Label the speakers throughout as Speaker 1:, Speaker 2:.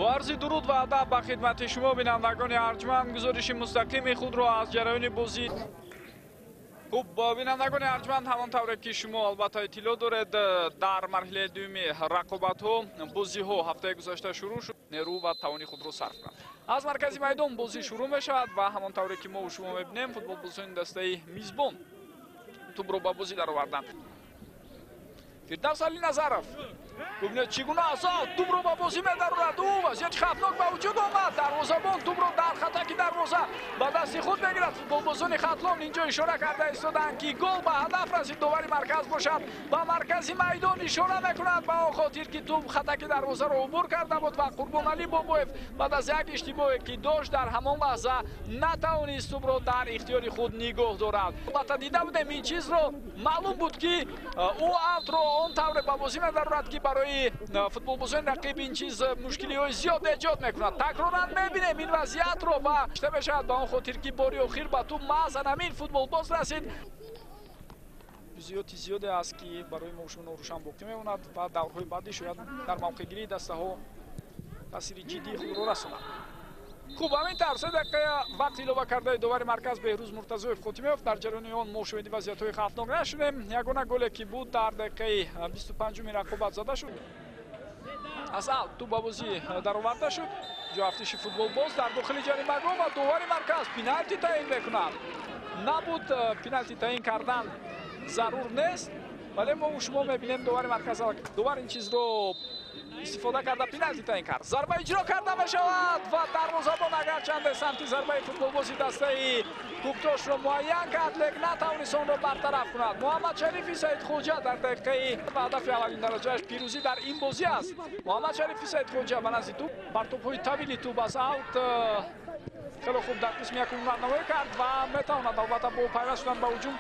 Speaker 1: Бо арзи дуруд ва адаб ба хидмати шумо бинандагони арҷманд, гузориши мустақими худро аз ҷараёни бозӣ. Хуб, бинандагони арҷманд, ҳамон тавре ки шумо албатта иттилоъ доред, дар марҳилаи дуюми рақобатҳо бозиҳо ҳафтаи гузашта шурӯъ шуд, нерӯ ва тавони худро сарф кунанд. Аз маркази майдон бозӣ шурӯъ мешавад ва ҳамон тавре ки мо шумо мебинем, футболбозони дастаи мизбон тӯбро ба бозӣ дароварданд. Фирдавс Алиназаров бубинед, чӣ гуна азоб тӯбро ба бозӣ медарорад. Ӯ вазъияти хатарнок ба вуҷуд омад. Дарвозабон тӯбро дар хатаки дарвоза ба дасти худ мегирад. Футболбозони Хатлон инҷо ишора карда истодаанд, ки гол ба ҳадаф расид. Довари марказ бошад, ба маркази майдон ишора мекунад, ба он хотир ки тӯб хатаки дарвозаро убур карда буд ва Қурбоналӣ Бобоев баъд аз як иштибоҳе ки дошт, дар ҳамон лаҳза натавонист тӯбро дар ихтиёри худ нигоҳ дорад. Албатта, дида будем ин чизро, маълум буд, ки ӯ автро он тавре ба бозӣ медарорад, ки барои футболбозони рақиб ин чиз мушкилиҳои зиёд эҷод мекунад. Такроран мебинем ин вазъиятро ва шта мешавад, ба он хотир ки бори охир ба тӯб маҳз ҳамин футболбоз расид. Ҷузъиёти зиёде аст, ки барои мо шумо норӯшан боқӣ мемонад ва даврҳои баъдӣ шояд дар мавқеъгирии дастаҳо таъсири ҷиддии худро расонад. Хуб, ҳамин тавр 3 дақиқа вақти илова кардаи довари марказ Беҳрӯз Муртазоев хотима ёфт. Дар ҷараёни он мо шоҳиди вазъиятҳои хавфнок нашудем. Ягона голе ки буд, дар дақиқаи 25-уми рақобат зада шуд. Аз аут тӯб ба бозӣ дароварда шуд. Ҷоафтиши футболбоз дар дохили ҷаримагоҳ ва довари марказ пеналти таъин мекунад. Набуд, пеналти таъин кардан зарур нест, вале мо шумо мебинем, довари марказ, довар ин чизро истифода карда, пеналти таъин кард. Зарба иҷро карда мешавад ва дарвозабон агарчанде самти зарбаи футболбози дастаи Кӯктошро муайян кард, лек натавонист онро бартараф кунад. Муҳаммадшарифи Саидхоҷа дар дақиқаи ва ҳадафи аввалин дараҷааш пирӯзӣ дар ин бозӣ аст. Муҳаммадшарифи Саидхоҷа ба назди тӯб, партобҳои тавили тӯб аз аут хеле хуб дар қисми якум ҳунарнамоӣ кард ва метавонад албатта бо пайваст шудан ба ҳуҷум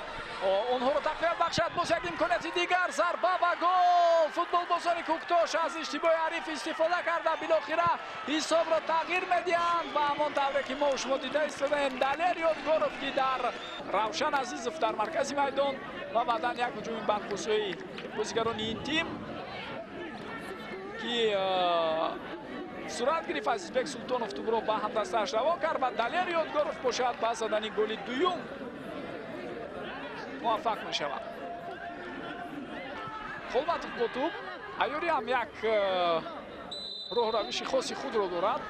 Speaker 1: онҳоро тақвият бахшад. Боз як имконияти дигар, зарба ва гол! Футболбозони Кӯктош аз иштибоҳи ҳариф истифода карда, билохира ҳисобро тағйир медиҳанд ва ҳамон тавре ки мо шумо дида истодаем, Далер Ёдгоров, ки дар Равшан Азизов дар маркази майдон ва баъдан як ҳуҷуми барқусои бозигарони ин тим, ки сурат гирифт, Азизбек Султонов тӯбро ба ҳамдастааш равон кард ва Далер Ёдгоров бошад, ба задани голи дуюм муваффақ мешавад. Холматов бо тӯб, айёрӣ ҳам як роҳу равиши хоси худро дорад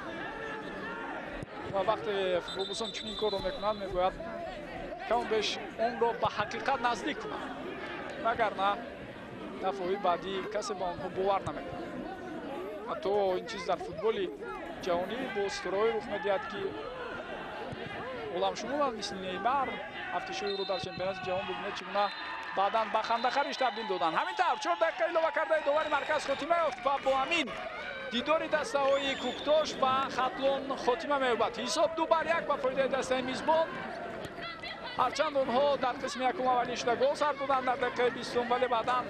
Speaker 1: ва вақте футболбозон чунин корро мекунанд, мебояд каму беш онро ба ҳақиқат наздик кунанд, вагарна дафъаҳои баъдӣ касе ба онҳо бовар намекунад. Ҳатто ин чиз дар футболи ҷаҳонӣ бо ситораҳое рух медиҳад, ки оламшумуланд, мисли Неймар. Ҳафтишои ӯро дар чемпионати ҷаҳон бубинед, чӣ гуна баъдан ба хандахариш табдил доданд. Ҳамин тавр 4 дақиқа илова кардаи довари марказ хотима ёфт ва бо ҳамин дидори дастаҳои Кӯктош ва Хатлон хотима меёбад. Ҳисоб 2 бар 1 ба фоидаи дастаи мизбон. Ҳарчанд онҳо дар қисми якум аввалин шуда гол сар доданд дар дақиқаи 20-ум, вале баъдан